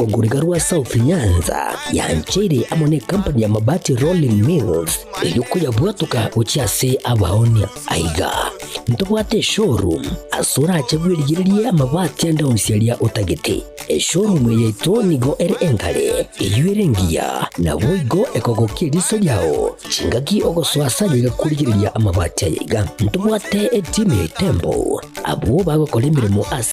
Orogongo rwa South Nyanza yancheire amo necompany ya Mabati Rolling Mills eyio koyabwatoka gochia ase abaonia. Aiga ntobwate eshowroom ase orache bwerigererie amabati ande onsi aria otagete. Eshowroom eye yaito nigo ere enkare, eyio ere engiya, naboigo ekogokia eriso riao chingaki ogosoa ase aye iga korigereria amabati aya iga. Ntobwate etimu ya Itembo abwo bagokora emeremo ase. Ase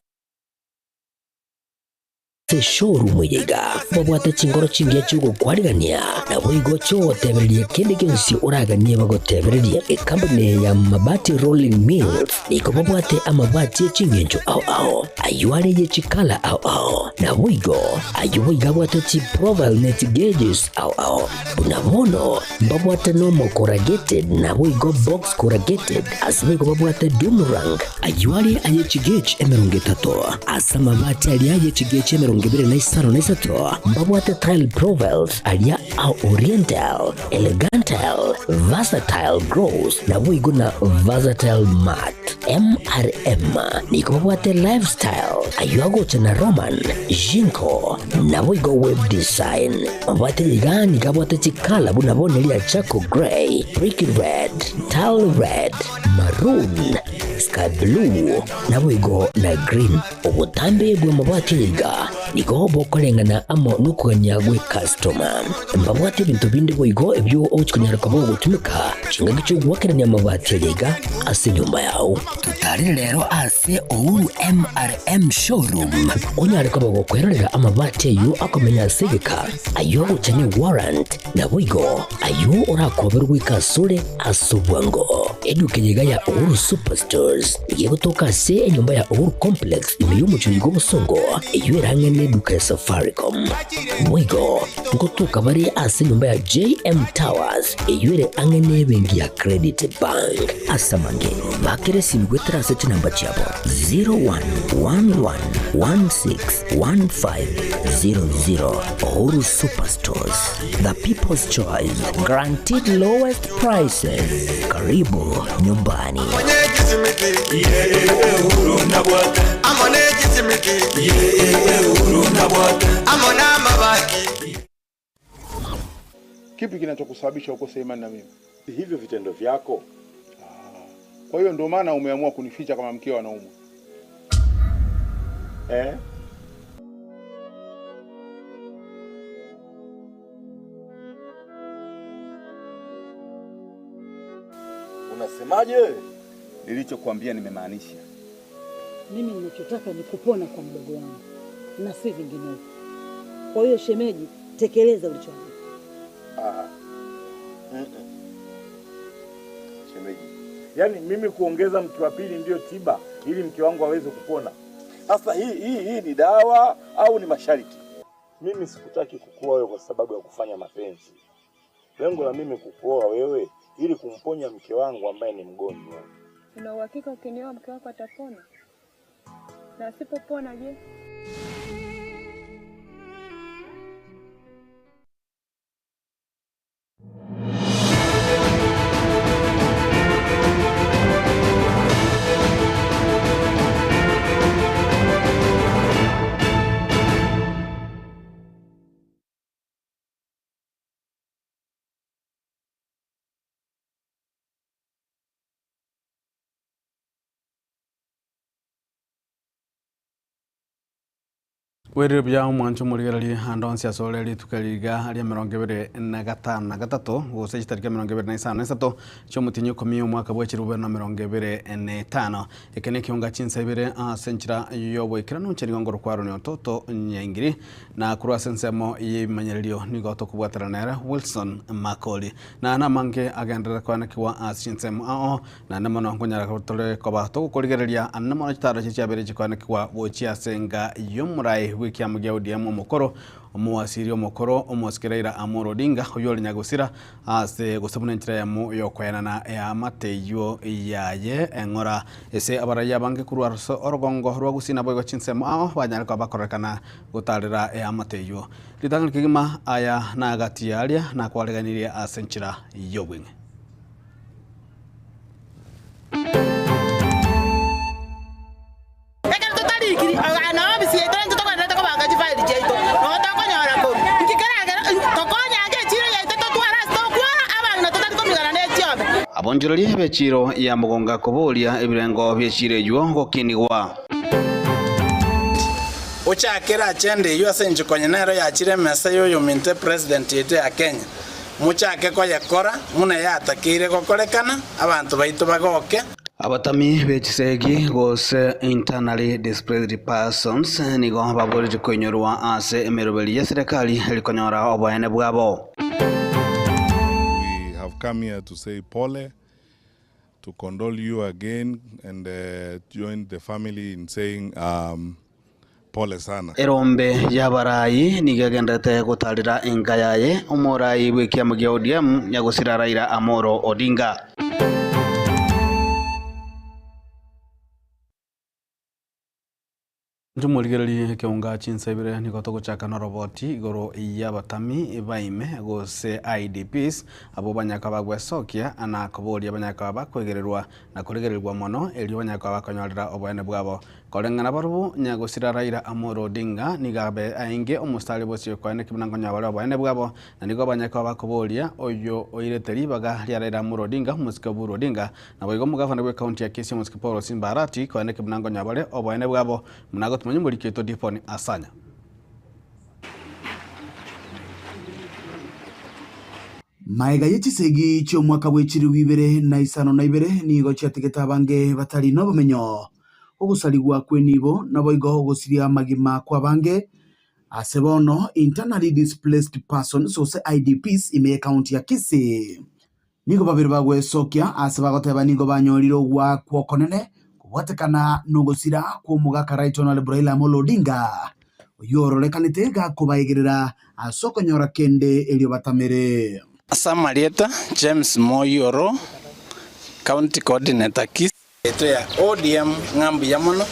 eshowroom eye iga babwate chingoro chingiya chi'ogokwarigania, naboigo chi'ogotebereria kende gionsi oraganie bagotebererie. Ekampuni eye ya Mabati Rolling Mills nigo babwate amabati e chingencho ao ao, ayio are ye chikala ao ao, naboigo ayio boigo abwate chiprofile ne chigauges ao ao. Buna bono mbabwate normal corrugated naboigo box corrugated, ase boigo babwate doomerang, ayio are aye chigauge 30. Ase amabati aria ye chigecho 23 na mbabwate tile profiles aria a Oriental, Elegantal, Versatile Gloss naboigo na Versatile Matte. MRM nigo babwate Lifestyle ayio agocha na Roman, Jinko naboigo Web Design. Mabwate iga nigo abwate chikala buna bono eria Charcoal Grey, Brick Red, Tile Red, Maroon, Sky blue, naboigo na green. Obotambe bw'amabati iga nigo bokoreng'ana amo nokogania gw'ecustoma. Mbabwate ebinto binde boigo ebio ogochi konyara koba ogotumeka chingaki chi'ogoakerania amabati aya iga ase enyomba yao. Totarere rero ase Uhuru MRM Showroom onyare koba gokwerorera amabati ayio akomenya ase egeka, ayio agocha ne warrant, Naboigo ayio orakoberwe goika asore ase obwango. Eduka eye iga ya Uhuru Superstores nigo egotoka ase enyomba ya Uhuru Complex ime y'omochie oyo bw'obosongo eyio ere ang'e n'eduka ya Safaricom. Boigo ngotoka bare ase enyomba ya JM Towers eyio ere ang'e n'ebenki ya Credit Bank. Ase amange, bakera esimi goetera ase chinamba chiabo 0111161500. Uhuru Superstores, the people's choice, guaranteed lowest prices. Karibu nyumbani. Kipi kinachokusababisha ukose imani na mimi? Hivyo vitendo vyako. Kwa hiyo ndio maana umeamua kunificha kama mkeo anaumwa. Eh? Unasemaje? Nilichokuambia nimemaanisha. Mimi ninachotaka ni kupona kwa mdogo wangu na si vinginevyo. Kwa hiyo shemeji, tekeleza ulichoambiwa. Ah. Mm -mm. Shemeji, yaani mimi kuongeza mke wa pili ndiyo tiba ili mke wangu aweze kupona? Sasa hii hii hii ni dawa au ni masharti? Mimi sikutaki kukuoa wewe kwa sababu ya kufanya mapenzi. Lengo la mimi kukuoa wewe ili kumponya mke wangu ambaye ni mgonjwa. Una uhakika ukinioa mke wako atapona? Na asipopona je? Bwerire buya omwancho omorigereria ande onsi asore rituko eri iga ria 25 gose chitariki 25 chiomotinyi ikomi omwaka bwa 2025. Eke nekionga chinsa ibere ase enchera yoboikeranu nche nigo ngorokwa Aaron Ototo Nyaingiri na korwa ase ensemo yebimanyererio nigo tokobwaterana nere Wilson Makori. Na namange agenderere koanekigwa ase chinsemo ao Naende mono nkonyara tore koba togokorigereria ande mono chitaro echi chiabeire chikoanekigwa gochia ase enga y'omorai bw'ekiamo gia ODM omokoro, omowasiri omokoro omosike Raila Amolo Odinga oyio ore nyagosira ase gose buna enchera eyemo y'okoenana eamate eyio yaye eng'ora ase abarai abange korwa ase orogongo rwa Gusii naboigo chinsemo ao banyare koba bakororekana gotarera eamate eyio. Ritang'ani kegima aya nagati aria nakwareganirie ase enchera y'obweng'e. Ekero totarikiri, nao ofisi yaito naintwe togendererete kobanga chifaili chiaito. Abaonchoreria b'echiiro ya mogonga koboria ebirengo bi'echiiro eyio gokinigwa. Ochakere agenda eyio ase inche konya nero yachire emesa y'oyominto epresident yaito ya Kenya. Mochake koyekora buna yatakeire gokorekana, abanto baito bagoke. Abatami be chisegi gose internally displaced persons nigo baboretie koinyorwa ase emeroberi y'eserekari eri konyora oboene bwabo. We have come here to say pole, to condole you again and join the family in saying um, pole sana. Erombe y'abarai nigo egenderete gotarera enka yaye omorai bw'ekiama gia ODM nyagosira Raila Amolo Odinga. Inche morigererie ekeunga chinsa ibere nigo togochaka noroboti igoro y'abatami baime gose IDPs abwo banyaka bagwesokia na koboria banyaka bakoegererwa na korigererigwa mono erio banyaka bakonyorera oboene bwabo. Koreng'ana barobwo nyagosira Raila Amolo Odinga nigo abe aenge omositari bosio koene ki buna nkonya bare oboene bwabo na nigo banyaka bakoboria oyo oirete ribaga ria Raila Amolo Odinga omosike Oburu Odinga Naboigo omogavana bw'ekaunti ya Kisii omosike Paul Simba Arati koeneke buna nkonya bare oboene bwabo buna agotumanya omoriki oito Diponi Asanya. Maega ye chisegi chi'omwaka bwe chilifu ibere na isano na ibere nigo chiatigete abange batari nobomenyo, ogosarigwa kw'enibo, naboigo ogosiria amagima kw'abange. Ase bono, Internally Displaced Persons gose IDPs ime y'ekaunti ya Kisii. Nigo babere bagwesokia aase bagoteba nigo banyorire ogoakwa okonene kobwatekana nogosira kw'omogaka Right Honourable Raila Amolo Odinga, oyio ororekanete gakobaegerera ase okonyora kende erio batamere. Ase amarieta, James Moi Oroo, County Coordinator Kisii. Yaito ya ODM ng'a mbuya mono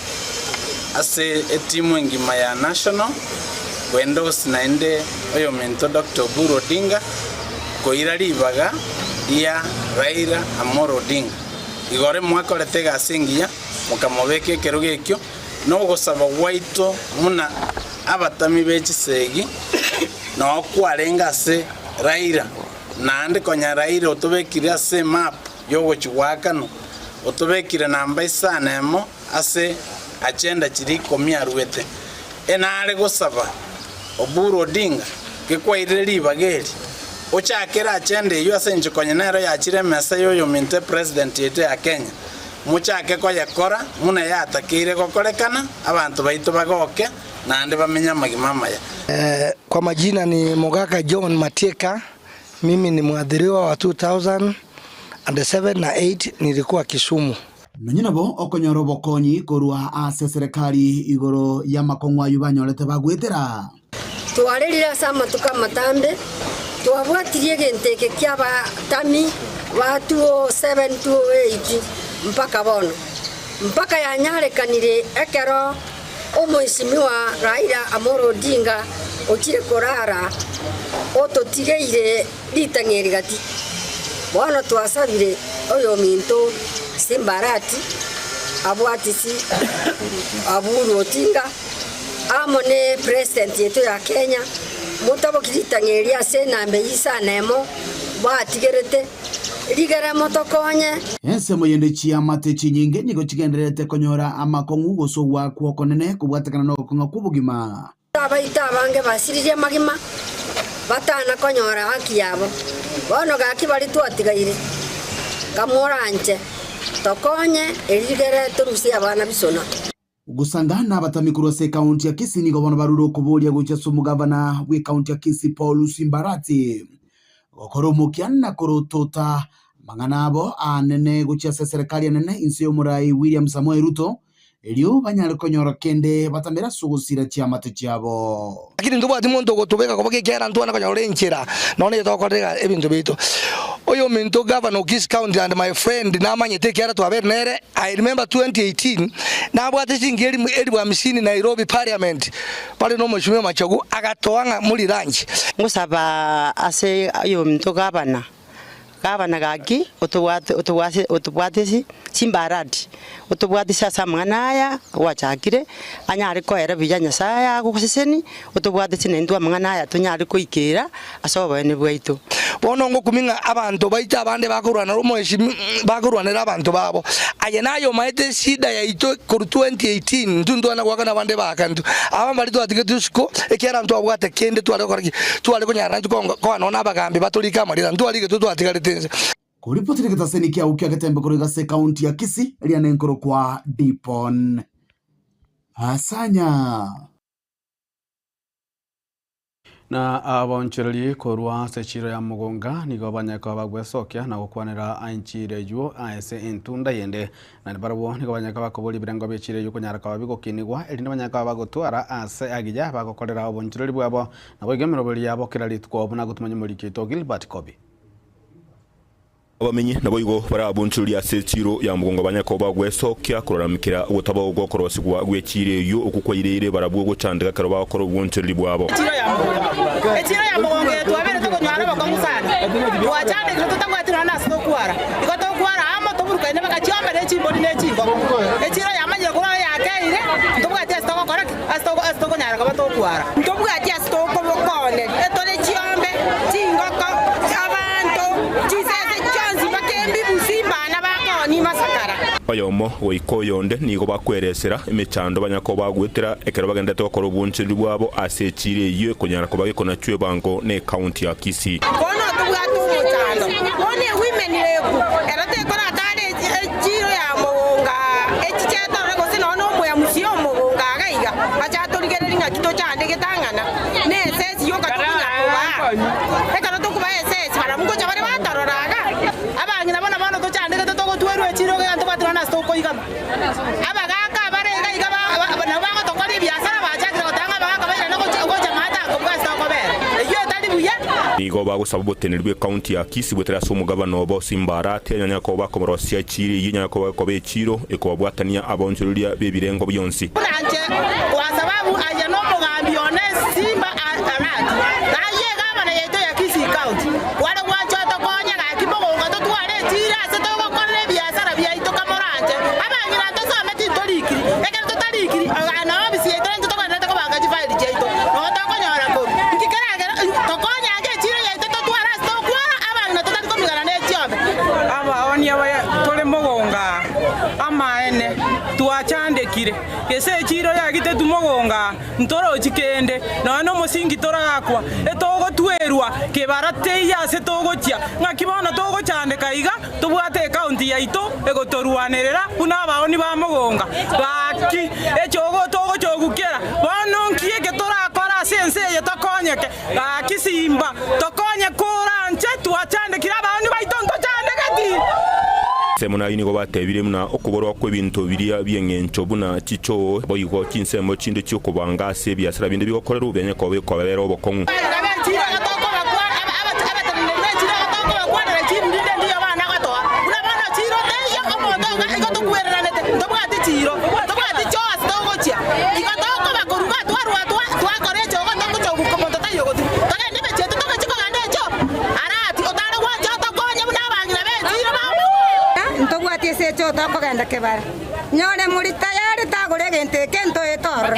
ase etimu engima ya National koendorse naende oyominto Doctor Oburu Odinga koira ribaga ria Raila Amolo Odinga. Igoro mwakorete egasi engiya mokamobeka ekerogo ekio na ogosaba gwaito buna abatami be chisegi noo kwarenge ase Raila naende konya Raila otobekire ase emap y'ogochia goakanwa, otobekire namba isano emo ase agenda chiria ikomi aruete. Enare gosaba Oburu Odinga gekwairire ribaga eri, ochakere agenda eyio ase inche konya nero yachire emesa y'oyominto epresident yaito ya Kenya, mochake koyekora buna yatakeire gokorekana, abanto baito bagoke naende bamenye amagima amaya. Kwa majina ni Mogaka John Matieka. Mimi ni mwathiriwa wa 2007 na 8 nilikuwa Kisumu. Nonye nabo okonyora obokonyi korwa ase eserekari igoro y'amakong'u ayio banyorete bagoetera. Twarerire ase amatuko amatambe, twabwatirie egento eke ki'abatami ba 207, 208 mpaka bono, mpaka yanyarekanire ekero Omoisimigwa Raila Amolo Odinga ochire korara ototigeire ritang'eri gati. Bono twasabire oyominto Simba Arati abwatisi Aburu Odinga amo ne president yaito ya Kenya motaboki ritang'eri ase enamba eyio isano emo batigerete. Rigere motokonye. Ensemo yende chiamate chinyinge nigo chigendererete konyora amakong'u gose ogoakwa okonene kobwatekana nogokong'a kw'obogima. Abaito abange basiririe amagima, batana konyora haki yabo. Bono gaki baria twatigaire, kamoranche, tokonye, erio rigere torusie abana bisona. Gosanga nabatami korwa ase ekaunti ya Kisii nigo bono barure okoboria gochia ase omogavana bw'ekaunti ya Kisii Paul Simbarati gokora omokia na korotota amang'ana abo anene gochia ase eserekari enene inse y'omorai William Samoei Ruto erio banyare konyora kende batamere ase ogosira chiamate chiabo. Lakini ntobwati monto ogotobeka koba ekiagera ntwana konyora enchera nonya eye togokorera ebinto biaito. Oyominto governor o Kisii county and my friend namanyete ekiagera twabere nere, I remember 2018 nabwate chingi elimu elifu hamsini Nairobi parliament bare na omweshimiwa Machogu agatoa ng'a muri lunch. Ngosaba ase oyominto gavana. Gavana gaki otobwate otobwase otobwatisi chimbarati, otobwatisi ase amang'ana aya gwachakire, anyare koera buya Nyasaye agogoseseni, otobwatisi naintwe amang'ana aya tonyare koikera ase oboene bwaito. Bono ngokumia ng'a abanto baito abande bakorwana omoeshimi bakorwanera abanto babo. Aye naye omaete eshida yaito korwa 2018 intwe ntwana goakana abande baaka intwe. Aba mbaria twatigetwe isiko ekiagera ntwabwate kende tware gokora ki? Tware konyara naintwe konga koa nonya na abagambi batorike amarira ntwarigetwe twatigarete inse. Koripotire getaseni kiao kia Getembe korwa ase ekaunti ya Kisii eria nenkorokwa Dipon Asanya. Na abaonchoreria korwa ase chiiro ya mogonga nigo banyare koba bagwesokia na gokwanera enchiiro eyio ase entunda yende. Naende barabwo nigo banyare koba bakoboria ebirengo bie chiiro eyio konyara koba bigokinigwa, erinde banyare koba bagotwara aase agiya bagokorera obonchoreri bwabo, naboigo emeroberi yabo kera rituko, buna gotumanya omoriki oito Gilbert Kobi. Abamenyi naboigo barabonchorerie ase echiiro ya mogongo banyare koba bagwesokia kororamikera ogotaba gw'okorosigwa gw'echiiro eyio okwo kwaireire barabwo gochandeka ekero bagokora obwonchoreri bwabo. Echiro ya mogongo. Echiro ya mogongo eye twabeire tokonyora obokong'u sana, twachandekire totabwati nonya nase tokwara. Igo tokwara amo toburukaine mpaka chiombe ne chimbori ne chingoko. Echiro yamanyire korwa aye yakeire, ntobwati ase togokora ki? Ase togo ase tokonyara koba tokwara. Ntobwati ase tokobokoneria, etore chiombe, chingoko, abanto, chisese chionsi mpaka embibusi mbana bakoonia masakara. Oyomo goika oyonde nigo bakweresera emechando banyare koba bagoetera ekero bagenderete gokora obonchoreri bwabo ase echiiro eyio ekonyara koba gekonachwa ebango ne ekaunti ya Kisii. Bono tobwate omochando, bono ewomen rep ero tekoratara echiro ya mogonga echiche torore gose nonya na omoyamusi omogonga iga iga ache atorigererie ng'aki tochandegete ang'ana na esesi yoka tokonya kobaa. Ekero tokobaa esesi barabwo ngocha bare batorora iga. Abang'ina bono bono tochandegete togotwerwa echiro iga ntobwati nonya nase tokoigama. Abagaaka abare iga iga nabo bagotokoria ebiasara bachakire goteba ng'a abagaaka bairane gocha gocha maate akobua ase tokobera. Eyio etari buya. Nigo bagosaba oboteneneri bw'ekaunti ya Kisii goetera ase omogabana obo Simba Arati anyare koba akomorosia echiiro eyio enyare koba ekoba echiiro ekobabwatania abaonchoreria b'ebirengo bionsi. Buna inche, kwa sababu aye nomogambi one Simba Arati, na aye egavana yaito ya Kisii County, kware gwancha otokonye gaki mogongo totware echiiro ase togokorera ebiasara biaito kamoranche. Abang'ina ntosome tintorikiri, ekero totarikiri aa na ofisi yaito naintwe togendererete kobanga chifaili chiaito, noo tokonyora korwa. Inki keragere tokonye ange echiiro yaito totware ase tokwara abang'ina totari komigana ne chiombe. Abaonia baye tore mogongo aa, amaene, twachandekire, gese echiiro yagitetwe mogongo aa, Ntorochi kende, nonya nomosingi torakwa, etogotwerwa kebara teiyo ase togochia. Ng'aki bono togochandeka iga, tobwate ekaunti yaito egotorwanerera buna abaoni ba mogonga. Gaki, echogo togochogukera, bono nki eke torakore ase ense eye tokonyeke? Gaki simba, tokonye koranche twachandekire abaoni baito ntochandegeti. Ensemo nayio nigo batebire buna okoborwa kw'ebinto biria bi'engencho buna chichoo, boigo chinsemo chinde chi'okobanga ase ebiasara binde bigokorerwa bianye koba bikobabera obokong'u. Ntobwati ase echoo tokogenda kebare. Nyore muri tayari tagora egento eke ntoete ororo.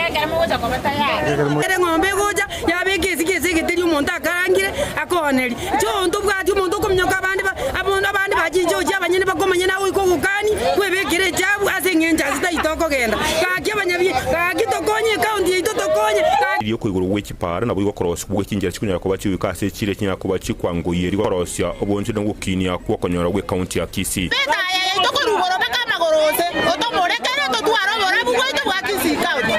Ere eng'ombe egocha yabeka esike ase egeteri omonto akarangire akoonerie. Choo ntobwati omonto okominyoka abande ba abande ba chinchoo chia abanyene bakomanya nagoika ogokani kwebekera echabu ase eng'encho ase taito okogenda. Gaki abanyabi gaki tokonye ecounty yaito tokonye gaki. Erio okoigorwa gwe chipara naboigo okorosigwa gwe chinchera chikonyara koba chigoika ase chire chinyara koba chikwangoyia erio korosia obonchore na ogokinia kw'okonyora gw'ekaunti ya Kisii. Etaya yaito korwa igoro mpaka amagoro onsi, otomorekere totware oborabu bwaito bwa Kisii County.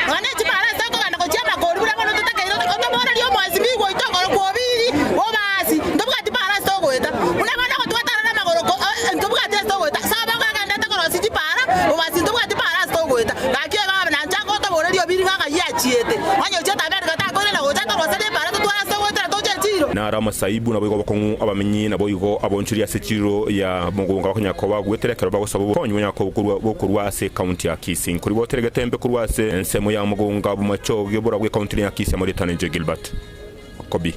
Nonya ne chipara ase tokogenda gochia amakori buna bono totakeire otoborerie omoesimigwa oito okorokwa Obiri Obasi, ntobwati para ase togoeta. Buna bono ogotwatara namagoro ko ntobwati ase togoeta. Saba okagenderete korosia chipara, Obasi ntobwati para ase togoeta. Gaki oyo nanche agotoboreria Obiri ng'a ng'ai achiete. Onye ochiete America takoirana gocha atoroserie epara totware ase togoetera toche echiro. Naro amasaibu naboigo obokong'u abamenyi naboigo abonchori ase chiiro ya mogonga bakonyara koba goetera ekero bagosaba obokonyi bonyara bokorwa ase ekaunti ya Kisii. Nkoribotere getembe korwa ase ensemo ya mogonga bomachoge borabwo ekaunti ya Kisii amo rietana inche Gilbert Okobi.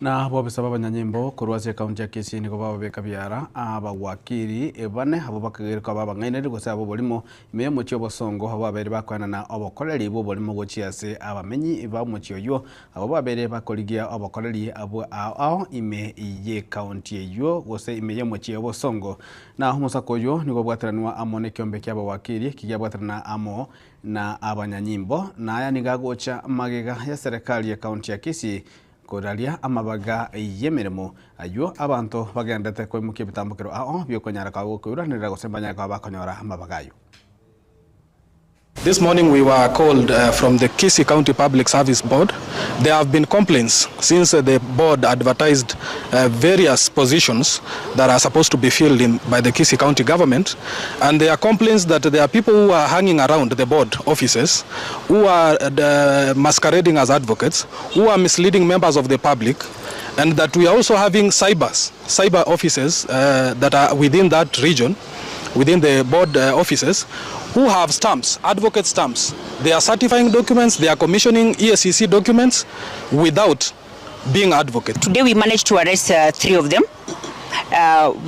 Na abobisa b'abanyanyimbo korwa ase ekaunti ya Kisii nigo bababeka biara abagwakiri bane abwo bakageire koba abang'ainereria gose ab'oborimo ime y'omochie obosongo abwo babeire bakoenana obokoreri bw'oborimo gochia ase abamenyi b'omochie oyio abwo babeire bakorigia obokoreri abwo ao ao ime y'ekaunti eyio gose ime y'omochie obosongo. Na omosako oyio nigo obwateranwa amo nekiombe ki'abawakiri eki giabwaterana amo na abanyanyimbo na aya nigo agocha magega ya serikali y'ekaunti ya Kisii Koraria amabaga y'emeremo ayio abanto bagendete koimokia ebitambokero ao bi'okonyara kwabo gokoiranerera gose mbanyare koba bakonyora amabaga ayio. This morning we were called from the Kisii County Public Service Board. There have been complaints since the board advertised various positions that are supposed to be filled in by the Kisii County government and there are complaints that there are people who are hanging around the board offices who are masquerading as advocates who are misleading members of the public and that we are also having cybers, cyber offices that are within that region, within the board offices, who have stamps, advocate stamps. They are certifying documents, they are commissioning EACC documents without being advocate. Today we managed to arrest three of them.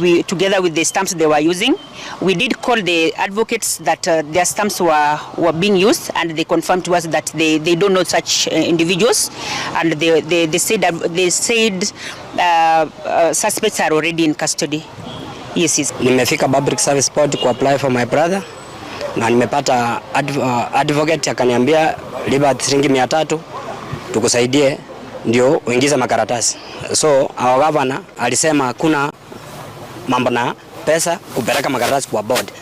We, together with the stamps they were using. We did call the advocates that their stamps were being used, and they confirmed to us that they don't know such individuals, and they said that suspects are already in custody. Yes, yes. Nimefika Public Service Board ku apply for my brother na nimepata advocate akaniambia lipa shilingi 300 tukusaidie ndio uingize makaratasi. So our governor alisema hakuna mambo na pesa kupeleka makaratasi kwa board,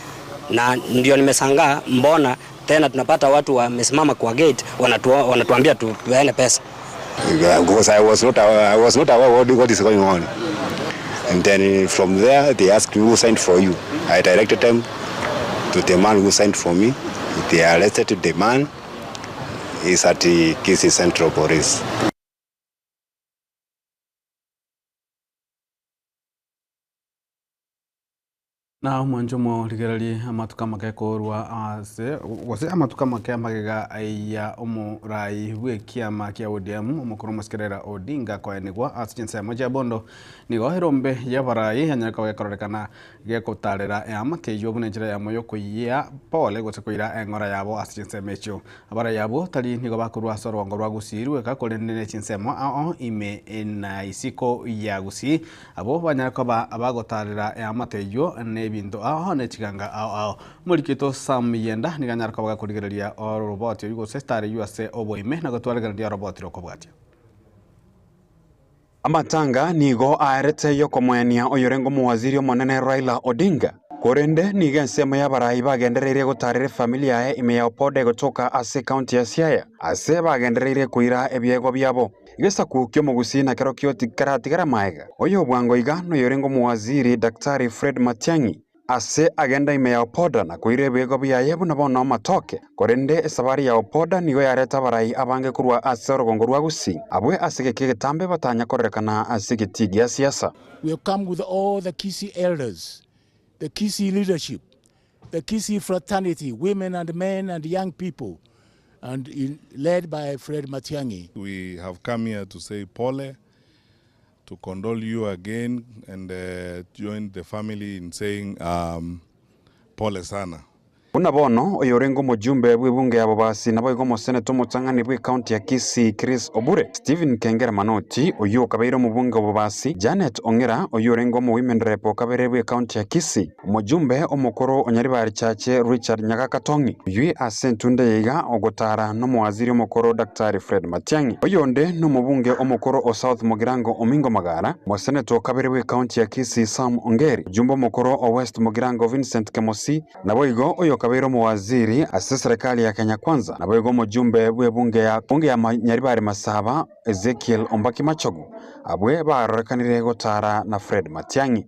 na ndio nimeshangaa mbona tena tunapata watu wamesimama kwa gate wanatuambia tupeane pesa. Because I was not aware what is going on. And then from there they asked me who signed for you. I directed them to the man who signed for me. They arrested the man. He's at the Kisii Central Police. Na omwancho omorigererie amatuko amake korwa ase gose amatuko amake amagega ya omorai bwa ekiama kia ODM omokoro omosike Raila Odinga koenigwa ase chinsemo chia Bondo nigo erombe ya abarai yanyare koba gekororekana gekotarera eamate eywo buna enchera yamo yokoiyia pole gose koira eng'ora yabo ase chinsemo echio. Abarai abwo tari nigo bakorwa ase orongo rwa Gusii rweka korende na chinsemo ao ime na isiko ya Gusii abo banyare koba bagotarera eamate eywo na ebinto ao na echiganga ao ao. Morikito Sam Yenda nigo anyare koba gakorigereria oroboti oywo gose estari eywo ase oboime na gotwaregereria oroboti rokobwatia. Amatanga nigo aerete yokomwenia oyorengo omuwaziri omonene Raila Odinga. Korende nigo ensemo y'abarai bagendereire gotarera efamili yaye ime ya Opode gotoka ase county ya Siaya ase bagendereire koira ebiego biabo. Gesaku kiomogusi na kero kiotikaratigara maega. Oyo obwango iga noyorengo omuwaziri Daktari Fred Matiang'i ase agenda ime ya Opoda na koira ebiego biaye buna bono amatoke. Korende esabari ya Opoda nigo yareta abarai abange korwa ase orogongo rwa Gusii abwe ase geke getambe batanya korerekana ase egetii gia siasa. We have come with all the Kisii elders, the Kisii leadership, the Kisii fraternity, women and men and young people, and led by Fred Matiang'i. We have come here to say pole, to condole you again and join the family in saying pole sana. Buna bono oyorengo omojumbe bw'ebunge yabo basi nabo igo omoseneto omotang'ani bwe county ya Kisii Chris Obure, Stephen Kengera Manoti oyo okabeire omobunge obo basi, Janet Ong'era oyo orengo omo women rep okabere bwe county ya Kisii, omojumbe omokoro Onyaribari Chache Richard Nyagakatongi oyo ase entunde yaiga ogotara n'omowaziri omokoro Daktari Fred Matiang'i, oyonde n'omobunge omokoro o South Mugirango Omingo Magara, omoseneto okabere bwe county ya Kisii Sam Ongeri, omojumbe omokoro o West Mugirango Vincent Kemosi nabo igo oyo okabeire omowaziri ase serikali ya Kenya Kwanza nabo igo omojumbe bw'ebunge ya bunge ya Nyaribari Masaba Ezekiel Ombaki Machogu abwe barorekanire gotara na Fred Matiang'i.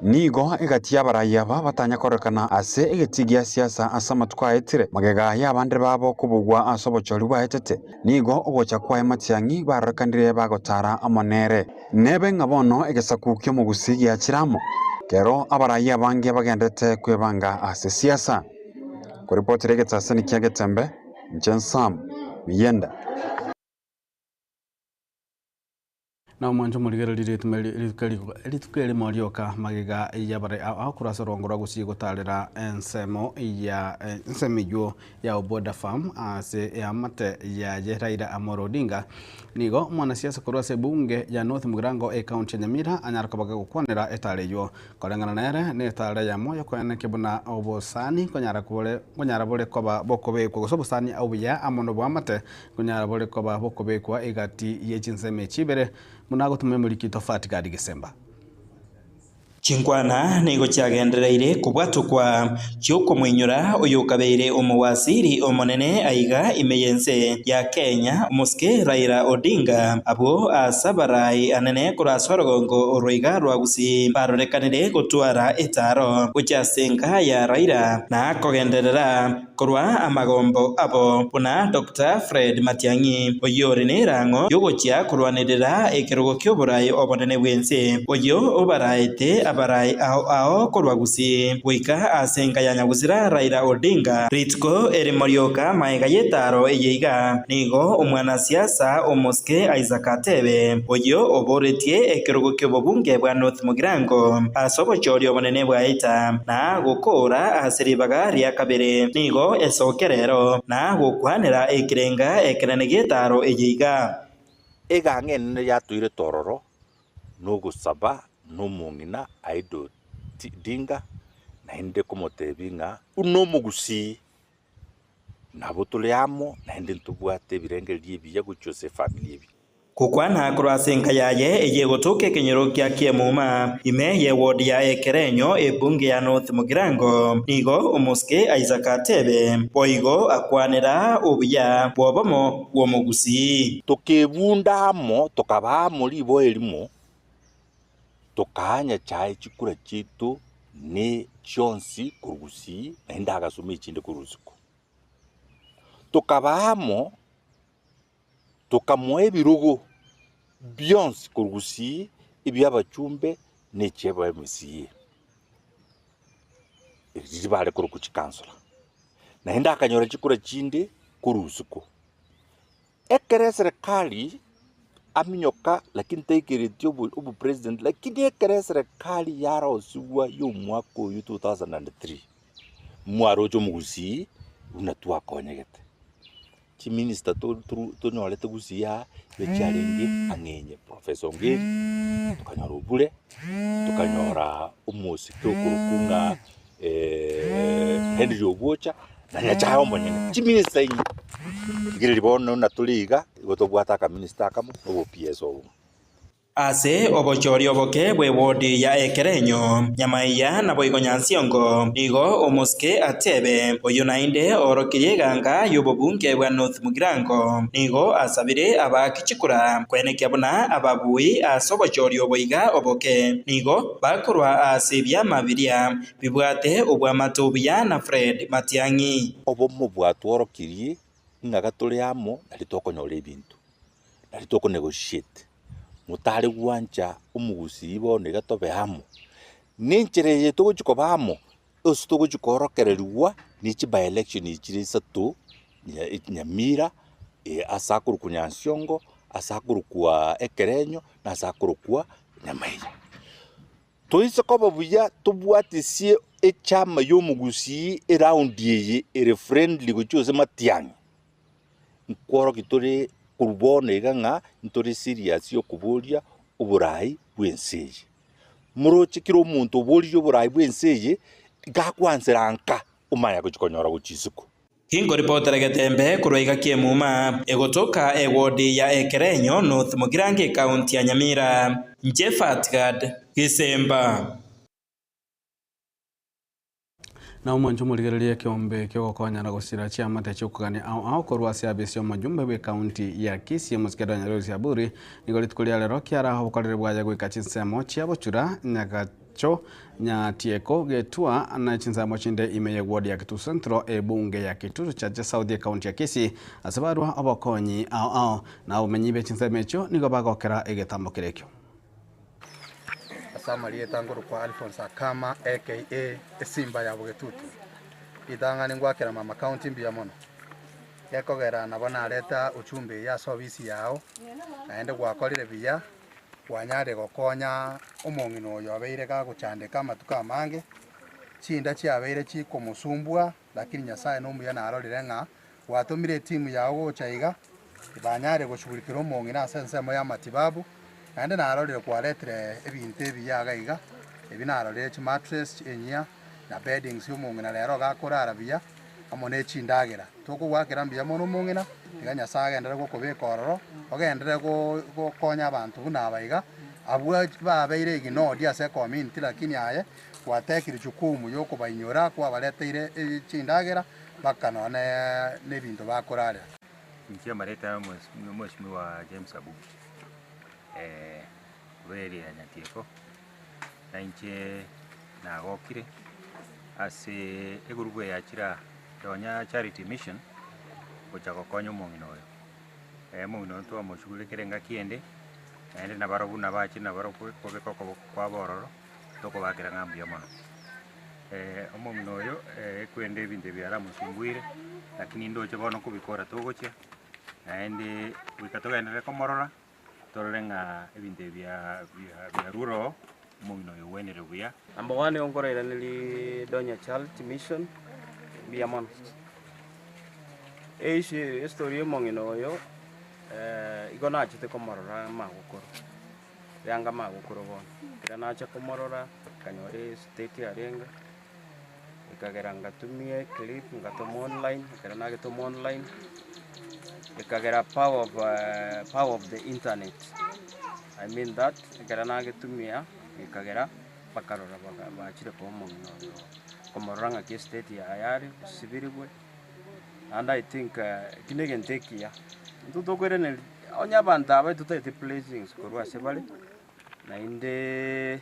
Nigo egati y'abarai aba batanya kororekana ase egetii gia siasa ase amatuko aetire, magega y'abande babo kobugwa ase obochori bwaetete. Nigo ogocha kwaye Matiang'i barorekanire bagotara amo nere. Nebe ng'a bono egesaku ki'omogusii giachire amo, kero abarai abange bagendete kwebanga ase siasa. Koripotera egetaseni kia Getembe, inche Sam Miyenda. Na omwancho omorigererie rituko erimo rioka magega y'abare ao korwa ase orongo rwa Gusii gotarera ensemo ya ensemo eywo ya Oboda Farm ase eamate yaye Raila Amolo Odinga. Nigo omwanasiasa korwa ase ebunge ya North Mugirango ecounty ya Nyamira anyare koba gagokwanera etara eywo. Koreng'ana nere netara eyemo yokoenekia buna obosani konyara bore konyara bore koba bokobekwa gose obosani obuya amo noboamate Konyara bore koba bokobekwa egati ye chinsemo echi ibere, buna agotoma emoriki Tofati Gadi Gesemba. Chinkwana nigo chiagendereire kobwatokwa chi'okomoinyora oyokabeire omowasiri omonene aiga ime y'ense ya Kenya omosike Raila Odinga abwo ase abarai anene korwa ase orogongo orwo iga rwa Gusii barorekanire gotwara etaaro gochia ase enka ya Raila na kogenderera Korwa amagombo abo, buna Doctor Fred Matiang'i, oyio ore nerang'o y'ogochia korwanerera ekerogo ki'oborai obonene bw'ense, oyio obaraete abarai ao ao korwa Gusii goika ase enka ya Nyagusira Raila Odinga. Rituko erimo rioka maega y'etaro eye iga, nigo omwanasiasa omosike Isaac Atebe, oyio oboretie ekerogo ki'obobunge bwa North Mugirango ase obochori obonene bwa Ita, na gokoora ase ribaga ria kabere, nigo esoke rero, na gokwanera ekerenga ekenene gi'etaaro eye iga. Eganga enene yatoirete ororo nogosaba nomong'ina Aido Odinga, naende komotebia ng'a buna omogusii nabo tore amo naende ntobwate ebirengererio ebiya gochia ase efamiri ebi. Gokwana korwa ase enka yaye eyio egotoka ekenyoro kia Kiemuma, ime ye ward ya Ekerenyo, ebunge ya North Mugirango, nigo omosike Isaac Atebe boigo akwanera obuya bw'obomo bw'omogusii. Tokebunda amo, tokaba amo riboa erimo, tokaa Nyachae chikura chiaito ne chionsi korwa gusii, naende agasoma echinde korwa isiko. Tokaba amo. Tokamoa ebirogo bionsi korwa gusii ebi'abachumbe ne chi'aba MCA, riria bare korokwa chikansora. Naende akanyora chikura chinde korwa isiko. Ekero eserekari aminyoka lakini taikereti obo obopresident lakini ekero eserekari yarosigwa ya omwaka oyio 2003, mwaroche omogusii buna twakonyegete. Chiminista tonyorete gusii aa nigo chiarenge ang'enye Professor Ongeri, tokanyora Obure, tokanyora omosike okorokwa ng'a Henry Obwocha, na Nyachae omonyene, chiminista inye. Rigereria bono buna tore iga, igo tobwate akaminista akamo na obo PS obomo. Ase obochori oboke bw'ewodi ya ekerenyo, Nyamaiya naboigo Nyansiongo, nigo omosike atebe, oyio naende oorokirie eganga y'obobunge bwa North Mugirango, nigo asabire abaaki chikura kwenekia buna ababui ase obochori obo iga oboke nigo bakorwa ase ebiama biria bibwate obwamate obuya na Fred Matiang'i. Obomo bwatworokirie ng'a gatore amo nario tokonyora ebinto. Nario toko negotiate, motare gwancha omogusii bono iga tobe amo, na enchera eye togochia koba amo, ase togochia koorokererigwa ne chi by election chire isato, Nyamira, ase akorokwa Nyansiongo, ase akorokwa Ekerenyo, na ase akorokwa Nyamaiya. Toise koba buya tobwatisie echama y'omogusii eround eye ere friendly gochia ase matiang'i. Nkworokia tore korwa bono iga ng'a ntore serious y'okoboria oborai bw'ense eye. Moroche kera omonto oboririe oborai bw'ense eye, gakwansera nka, omanya gochia konyora gochia isiko. Tinkoripotera getembe korwa iga ki'emuma, egotoka ewodi ya Ekerenyo, North Mugirango ekaunti ya Nyamira. Inche Fatgad Gisemba. Na omwancho omorigererie ekeombe ki'ogokonyana gosira chiamate chi'okogania ao ao korwa ase abisi y'omojumbe bw'ekaunti ya Kisii omosike Daniel Osiaburi nigo rituko ria rero kiara obokoreri bwaye goika chinsemo chia Bochura, Nyaga. Bomacho, Nyatieko, Getua na chinsemo chinde ime ye ward ya Kitutu Central, ebunge ya Kitutu Chache South ekaunti ya Kisii ase barwa obokonyi ao ao. Na obomenyi be chinsemo echio nigo bagokera egetambo kere ekio. Ase amarieta nkorokwa Alphonse Akama aka Esimba ya Bogetutu. Ritang'ani ngwakera mama county mbuya mono, gekogera nabo nareta uchumbe eye ase ofisi yao, naende gwakorire buya, kwanyarire gokonya omong'ina oyo obeire gagochandeka amatuko amange, chinda chiabeire chikomosumbua lakini Nyasaye nomuya narorire ng'a gwatomire etimu yao gocha iga, banyare goshughulikera omong'ina ase ensemo y'amatibabu, naende narorire kwaretire ebinto ebiya iga iga, ebi narorire chimattress enyia, na beddings ya omong'ina rero iga akorara buya, amo ne chindagera. Tokogoakera mbuya mono omong'ina, tiga Nyasaye agenderere gokobeka ororo, ogenderere gokonya abanto buna aba iga, abwo babeire ignored ase ecommunity lakini aye gwatekire jukumu yokobainyora kwabareteire chindagera mpaka nonye nebinto bakorarera. Inche amareta ya Omweshimiwa James Abugi, korwa area ya Nyatieko, na inche nagokire ase egurupu eye ya Chiraa Donya Charity Mission gocha gokonya omong'ina oyo. Omong'ina oyo twamoshughulikera engaki ende, naende nabarobwo nabache nabarobwo kobeka okoboko kwabo ororo, tokobakera ng'a mbuya mono. Omong'ina oyo ekwende ebinto ebi aramosumbuire, lakini ndoche bono kobikora togochia, naende goika togenderere komorora, torore ng'a ebinto ebi biarure oo, omong'ina oyo ogwenire buya. Number one nigo nkorairaneria Donya Charity Mission mbuya mono. Eissue estory ya omong'ina oyo igo nachete komorora amagokoro. Rianga amagokoro bono, ekero nacha komorora, nkanyora estate arenge, ekagera ngatumia eclip ngatoma online, ekero nagetoma online, ekagera power of power of the internet, I mean that, ekero nagetumia, ekagera bakarora baka bachire koa omong'ina oyo komorora ng'aki estate yaye are, osibirigwe. Naende I think eki na egento ekiya, intwe tokoiraneria onye abanto aba totaete blessings korwa ase bare, naende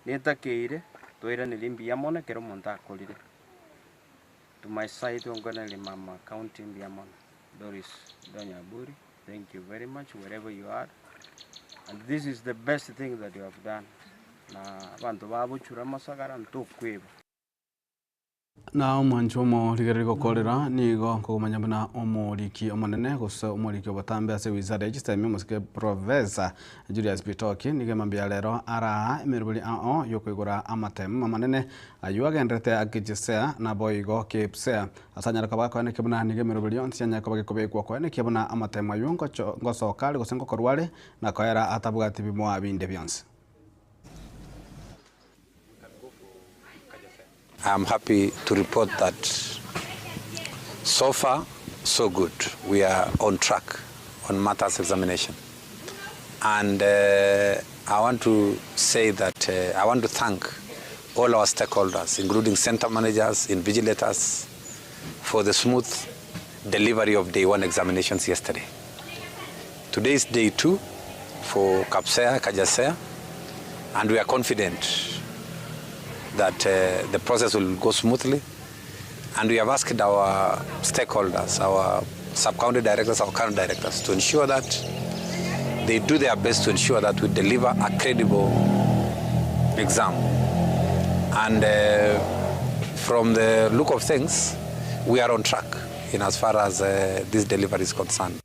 netakeire toiranerie mbuya mono ekero omonto akorire. To my side nkoiraneria mama county mbuya mono, Doris Donya Aburi, thank you very much wherever you are, and this is the best thing that you have done, na abanto bagochura amasakara ntokweba. Na omwancho omorigereria gokorera nigo nkokomanya buna omoriki omonene gose omoriki obotambe ase wizara ya chisemi omosike Professor Julius Bitoki nigo emambia ya rero araa emeroberi ao yokoigora amatemu amanene ayio agenderete akechisea naboigo Kepsea ase anyare koba akoenekia buna nigo emeroberi yonsi yanyare koba gekobekwa koenekia buna amatemu ayio ngosoka are gose ngokorwa are na koera atabwati bimoa binde bionsi. I am happy to report that so far so good we are on track on matters examination and uh, I want to say that uh, I want to thank all our stakeholders including center managers, invigilators for the smooth delivery of day one examinations yesterday. Today is day 2 for Kapsea, Kajasea, and we are confident that uh, the process will go smoothly. And we have asked our stakeholders, our sub-county directors, our county directors, to ensure that they do their best to ensure that we deliver a credible exam. And uh, from the look of things, we are on track in as far as uh, this delivery is concerned.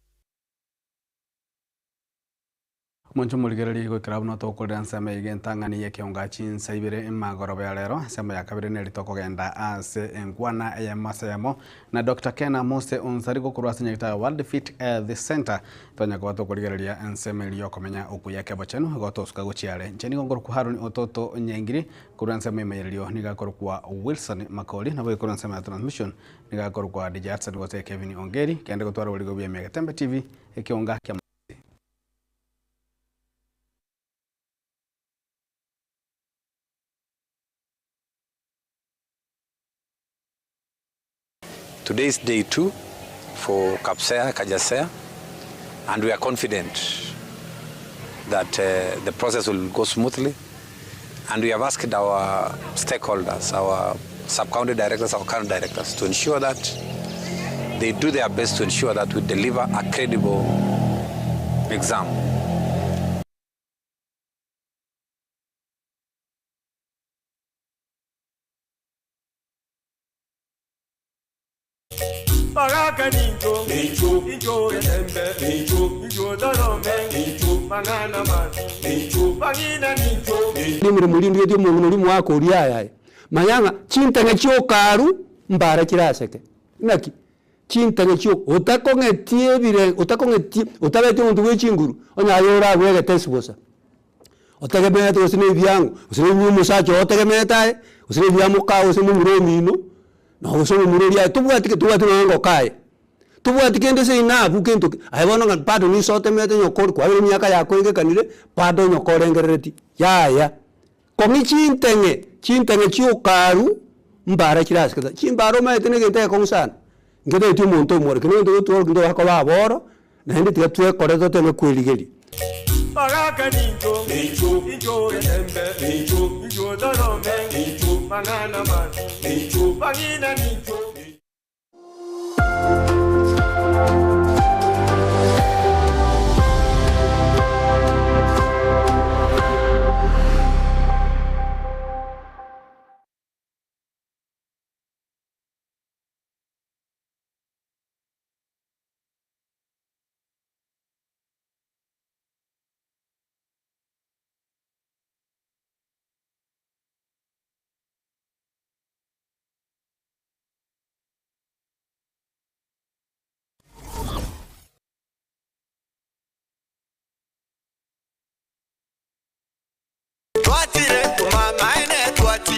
Omonche omorigereria goikera buna tokorera ensemo eyio entang'ani y'ekeonga chinsa ibere emagoroba ya rero. Ensemo ya kabere neri tokogenda ase enkwana eyemo ase eyemo na Doctor Ken Mose Onsari gokorwa ase nyagitari ya World Fit Health Center. Tonya koba tokorigereria ensemo eria yokomenya okuya kebochenu igo tosuka gochia are. Inche nigo nkorokwa Haron Ototo Nyaingiri korwa ensemo y'emeyererio nigo akorokwa Wilson Makori naboigo korwa ensemo ya transmission nigo akorokwa DJ Hudson gose Kevin Ongeri kende gotwara oborigo bwa Emiagetembe TV ekeonga kia Today is day 2 for Kapsea, Kajasea, and we are confident that uh, the process will go smoothly. And we have asked our stakeholders, our sub-county directors, our county directors, to ensure that they do their best to ensure that we deliver a credible exam. Baraka ninjo, ninjo, ninjo getembe, ninjo, ninjo dorome, ninjo, mang'ana masi, ninjo, bang'ina ninjo. Rimire morindi geti omong'ina oria omwaka oria ayaye, manya ng'a chintang'e chia okaru mbara chiraseke. Naki? Chintang'e chia otakong'etie ebire otakong'etie otabeti omonto bwa echinguru, onye aye orabwegete ase bosa. Otegemeete gose na ebiango, gose na ebia omosacha oo otegemeete aye, gose na ebia mokao gose momura omino, na gose omomura oria aye tobwati ke tobwati nonye ngoko aye. Tobwati kende seino abwo kento ki, aye bono ng'a bado niso otemete onye okori kwabeire emiaka yakoigekanire, bado onye okorengereretie, yaya. Kong'i chinteng'e, chinteng'e chiokaru, mbara chirasikete, chimbara omanyete na egento egekong'u sana, ngetageti omonto omworo, ekero egento getworo kende bakoba aboro, naende tiga twekore toteme kwerigeria. Baraka ninjo, ninjo, ninjo getembe, ninjo, ninjo dorome, ninjo, mang'ana masi, ninjo, bang'ina ninjo.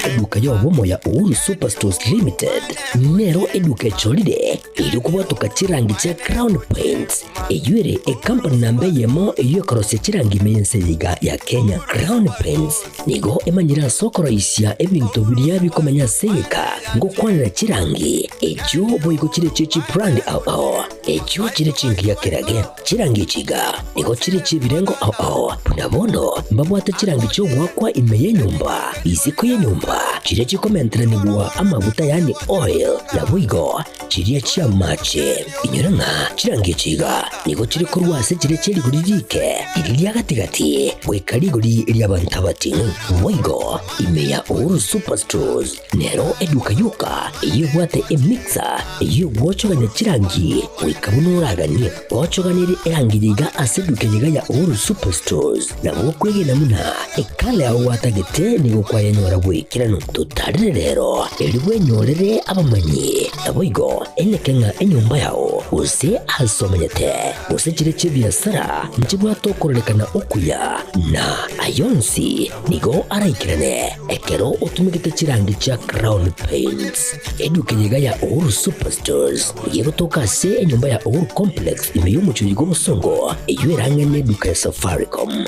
Eduka y'obomo ya Uhuru Superstores Limited nero eduka echorire erio kobwatoka chirangi chia Crown Paints eyio ere ecompany namba eyemo eyio ekorosia chirangi ime y'ense eye iga ya Kenya. Crown Paints Nigo emanyire ase okoroisia ebinto biria bikomenya ase egeka, ngokwanera chirangi, echio boigo chire chie chibrand ao ao, echio chire chingiya kerage. Chirangi echi iga nigo chire chi'ebirengo ao ao, buna bono mbabwate chirangi chi'ogoakwa ime y'enyomba, isiko y'enyomba, chiria chikomenteranigwa amaguta yaani oil, naboigo chiria chi'amache. Inyora ng'a chirangi echi iga nigo chire korwa ase chiria chie rigori riike, riria ria gati-gati, goika rigori ri'abanto abating'u. Boigo ime ya Uhuru Superstores nero eduka yoka eyio ebwate emixer eyio egwochogania chirangi goika buna oraganie. Ochoganirie erangi eye iga ase eduka eye iga ya Uhuru Superstores, nabo okwegena buna ekala yao gwatagete nigo kwayenyora goikeranu. Totarire rero, erio bwenyorere abamanyi. Naboigo eneke ng'a enyomba yao, gose aase omenyete, gose chire chi'ebiasara, nchibwate okororekana okuya, na aya onsi nigo araikerane ekero otumegete chirangi chia Crown Paints. Eduka eye iga ya Uhuru Superstores nigo egotoka ase enyomba ya Uhuru Complex ime y'omochie oyo bw'obosongo, eyio ere ang'e neduka ya Safaricom.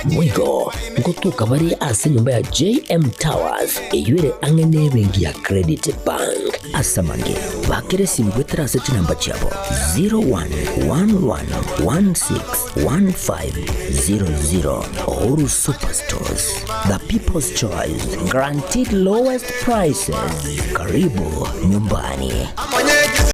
Boigo ngotoka bare ase enyomba ya JM Towers eyio ere ang'e nebenki ya Credit Bank. Ase amange, bakera esimi goetera ase chinamba chiabo 0111161500. Uhuru Superstores, the people's choice, guaranteed lowest prices. Karibu nyumbani.